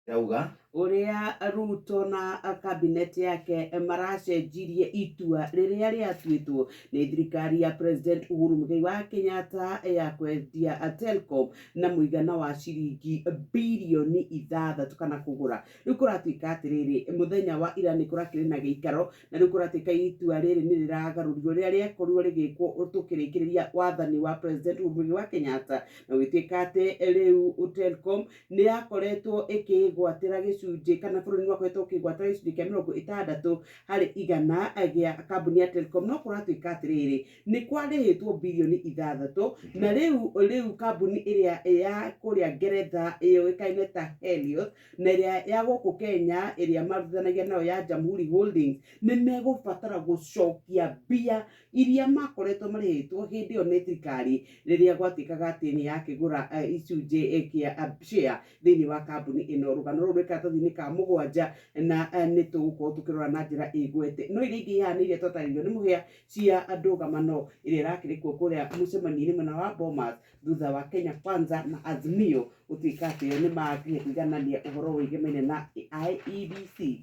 Rauga Ũrĩa Ruto na cabinet yake maracenjirie itua rĩrĩa rĩatuĩtwo nĩ thirikari ya President Uhuru Muigai wa Kenyatta ya kwendia Telkom na mũigana wa ciringi birioni 6 kana kũgũra. Rĩu kũratuĩka atĩrĩrĩ, mũthenya wa ira nĩ kũrakĩrĩ na gĩikaro, na rĩu kũratuĩka itua rĩrĩ nĩ rĩragarũrirwo rĩrĩa rĩekorirwo rĩgĩkwo tũkĩrĩkĩrĩria wathani wa President Uhuru Muigai wa Kenyatta, na gũgĩtuĩka atĩ rĩu Telkom nĩ yakoretwo ĩkĩgwatĩra gĩcunjĩ, kana bũrũri nĩ wakoretwo ũkĩgwatĩra gĩcunjĩ kĩa 60% gĩa kambuni ya Telkom. No kũratuĩka atĩrĩrĩ, nĩ kwarĩhĩtwo birioni 6, na rĩu kambuni ĩrĩa ya kũrĩa Ngeretha ĩyoĩkaine ta Helios na ĩrĩa ya gũkũ Kenya ĩrĩa marutithanagia nayo ya Jamhuri Holdings nĩ megũbatara gũcokia mbia iria makoretwo marĩhĩtwo hĩndĩ ĩyo nĩ thirikari rĩrĩa gwatuĩkaga atĩ nĩ yakĩgũra icunjĩ kĩa share thĩinĩ wa kambuni ĩno. Rũgano rũrũ rwĩ karatathi-inĩ ka 7, na nĩ tũgũkorwo tũkĩrora na njĩra ĩgwete. No iria ingĩ ihanĩire twatarĩrio nĩ mũhĩa cia ndũgamano ĩrĩa ĩrakĩrĩ kuo kũrĩa mũcemanio-inĩ mwena wa Bomas thutha wa Kenya Kwanza na Azimio gũtuĩka atĩ nĩ makinya kũiganania ũhoro wĩgemaine na IEBC.